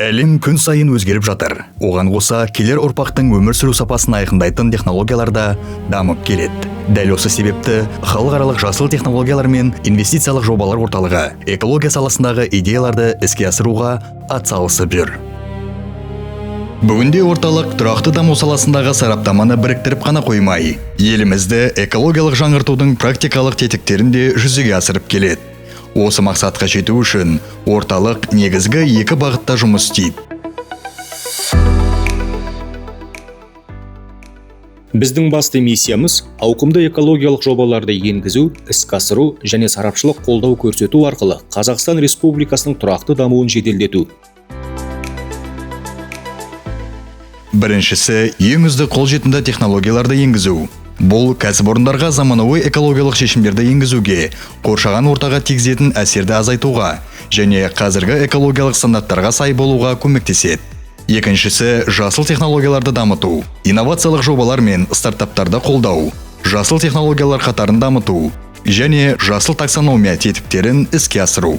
Әлем күн сайын өзгеріп жатыр. Оған қоса келер ұрпақтың өмір сүру сапасын айқындайтын технологиялар да дамып келеді. Дәл осы себепті халықаралық жасыл технологиялар мен инвестициялық жобалар орталығы экология саласындағы идеяларды іске асыруға атсалысып жүр. Бүгінде орталық тұрақты даму саласындағы сараптаманы біріктіріп қана қоймай, елімізді экологиялық жаңғыртудың практикалық тетіктерін де жүзеге асырып келеді. Осы мақсатқа жету үшін орталық негізгі екі бағытта жұмыс істейді. Біздің басты миссиямыз ауқымды экологиялық жобаларды енгізу, іске асыру және сарапшылық қолдау көрсету арқылы Қазақстан Республикасының тұрақты дамуын жеделдету. Біріншісі, ең үздік қолжетімді технологияларды енгізу. Бұл кәсіпорындарға заманауи экологиялық шешімдерді енгізуге, қоршаған ортаға тигізетін әсерді азайтуға және қазіргі экологиялық стандарттарға сай болуға көмектеседі. Екіншісі, жасыл технологияларды дамыту, инновациялық жобалар мен стартаптарды қолдау, жасыл технологиялар қатарын дамыту және жасыл таксономия тетіктерін іске асыру.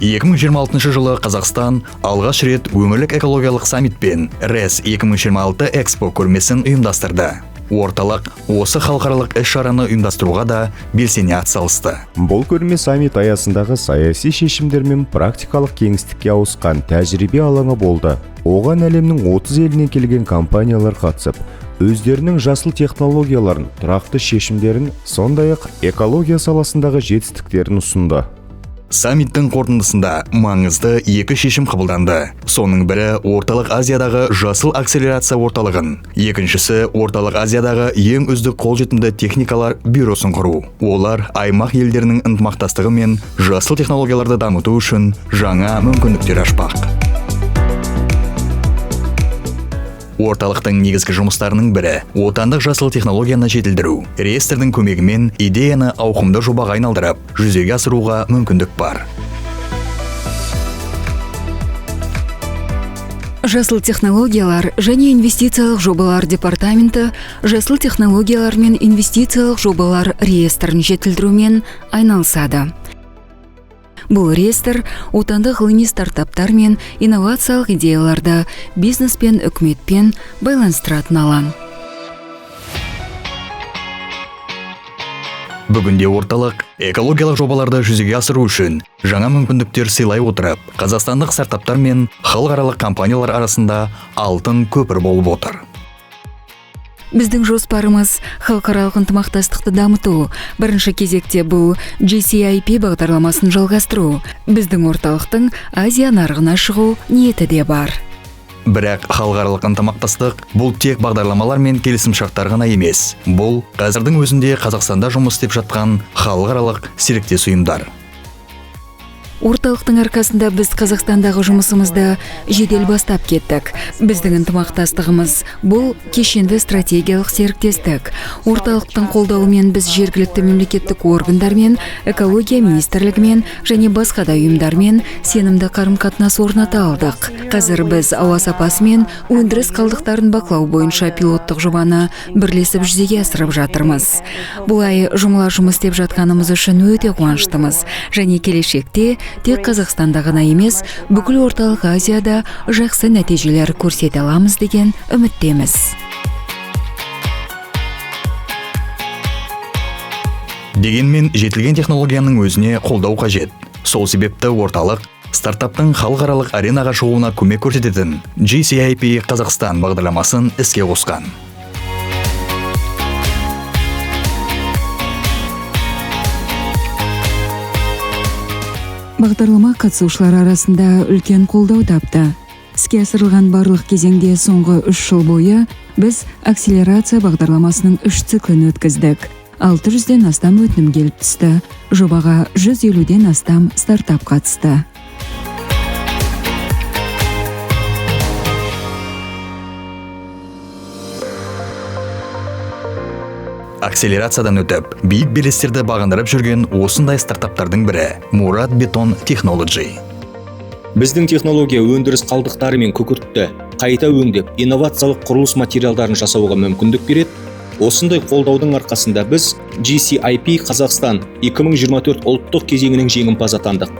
2026 жылы Қазақстан алғаш рет өңірлік экологиялық саммит пен РЭС 2026 Экспо көрмесін ұйымдастырды. Орталық осы халықаралық іс-шараны ұйымдастыруға да белсене атсалысты. Бұл көрме саммит аясындағы саяси шешімдер мен практикалық кеңістікке ауысқан тәжірибе алаңы болды. Оған әлемнің 30 елінен келген компаниялар қатысып, өздерінің жасыл технологияларын, тұрақты шешімдерін, сондай-ақ экология саласындағы жетістіктерін ұсынды. Саммиттің қорытындысында маңызды екі шешім қабылданды. Соның бірі Орталық Азиядағы жасыл акселерация орталығын, екіншісі Орталық Азиядағы ең үздік қолжетімді техникалар бюросын құру. Олар аймақ елдерінің ынтымақтастығы мен жасыл технологияларды дамыту үшін жаңа мүмкіндіктер ашпақ. Орталықтың негізгі жұмыстарының бірі отандық жасыл технологияны жетілдіру. Реестрдің көмегімен идеяны ауқымды жобаға айналдырып, жүзеге асыруға мүмкіндік бар. Жасыл технологиялар және инвестициялық жобалар департаменті жасыл технологиялар мен инвестициялық жобалар реестрін жетілдірумен айналысады. Бұл реестр отандық ғылыми стартаптар мен инновациялық идеяларды бизнес пен үкіметпен байланыстыратын алаң. Бүгінде орталық экологиялық жобаларды жүзеге асыру үшін жаңа мүмкіндіктер сыйлай отырып, қазақстандық стартаптар мен халықаралық компаниялар арасында алтын көпір болып отыр. Біздің жоспарымыз халықаралық ынтымақтастықты дамыту. Бірінші кезекте бұл GCIP бағдарламасын жалғастыру. Біздің орталықтың Азия нарығына шығу ниеті де бар. Бірақ халықаралық ынтымақтастық бұл тек бағдарламалар мен келісімшарттар ғана емес. Бұл қазірдің өзінде Қазақстанда жұмыс істеп жатқан халықаралық серіктес ұйымдар. Орталықтың арқасында біз Қазақстандағы жұмысымызды жедел бастап кеттік. Біздің ынтымақтастығымыз бұл кешенді стратегиялық серіктестік. Орталықтың қолдауымен біз жергілікті мемлекеттік органдармен, экология министрлігімен және басқа да ұйымдармен сенімді қарым-қатынас орната алдық. Қазір біз ауа сапасы мен өндіріс қалдықтарын бақылау бойынша пилоттық жобаны бірлесіп жүзеге асырып жатырмыз. Бұлай жұмыла жұмыс істеп жатқанымыз үшін өте қуаныштымыз және келешекте тек Қазақстанда ғана емес, бүкіл Орталық Азияда жақсы нәтижелер көрсете аламыз деген үміттеміз. Дегенмен жетілген технологияның өзіне қолдау қажет. Сол себепті орталық стартаптың халықаралық аренаға шығуына көмек көрсететін GCIP Қазақстан бағдарламасын іске қосқан. Бағдарлама қатысушылары арасында үлкен қолдау тапты. Іске асырылған барлық кезеңде соңғы 3 жыл бойы біз акселерация бағдарламасының 3 циклін өткіздік. 600-ден астам өтінім келіп түсті. Жобаға 150-ден астам стартап қатысты. Акселерациядан өтіп, биік белестерді бағындырып жүрген осындай стартаптардың бірі Мурат Бетон Технологи. Біздің технология өндіріс қалдықтары мен күкіртті қайта өңдеп, инновациялық құрылыс материалдарын жасауға мүмкіндік береді. Осындай қолдаудың арқасында біз GCIP Қазақстан 2024 ұлттық кезеңінің жеңімпазы атандық.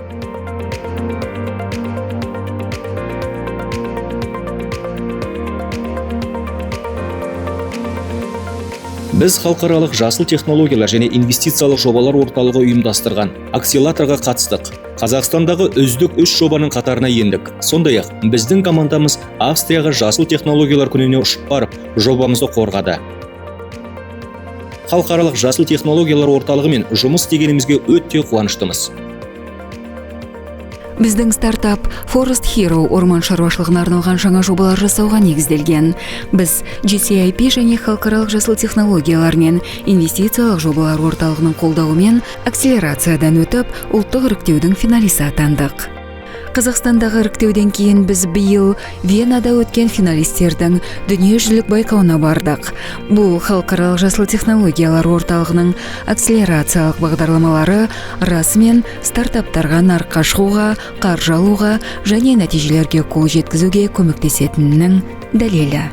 Біз Халықаралық жасыл технологиялар және инвестициялық жобалар орталығы ұйымдастырған акселераторға қатыстық. Қазақстандағы үздік үш жобаның қатарына ендік. Сондай ақ біздің командамыз Австрияға Жасыл технологиялар күніне ұшып барып, жобамызды қорғады. Халықаралық жасыл технологиялар орталығымен жұмыс істегенімізге өте қуаныштымыз. Біздің стартап Forest Hero орман шаруашылығына арналған жаңа жобалар жасауға негізделген. Біз GCIP және Халықаралық жасыл технологиялар мен инвестициялық жобалар орталығының қолдауымен акселерациядан өтіп, ұлттық іріктеудің финалисі атандық. Қазақстандағы іріктеуден кейін біз биыл Венада өткен финалистердің дүниежүзілік байқауына бардық. Бұл Халықаралық жасыл технологиялар орталығының акселерациялық бағдарламалары расымен стартаптарға нарыққа шығуға, қаржы алуға және нәтижелерге қол жеткізуге көмектесетінінің дәлелі.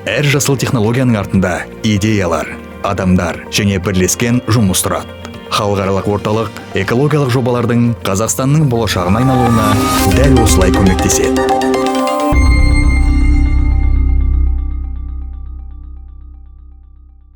Әр жасыл технологияның артында идеялар, адамдар және бірлескен жұмыс тұрады. Халықаралық орталық экологиялық жобалардың Қазақстанның болашағына айналуына дәл осылай көмектеседі.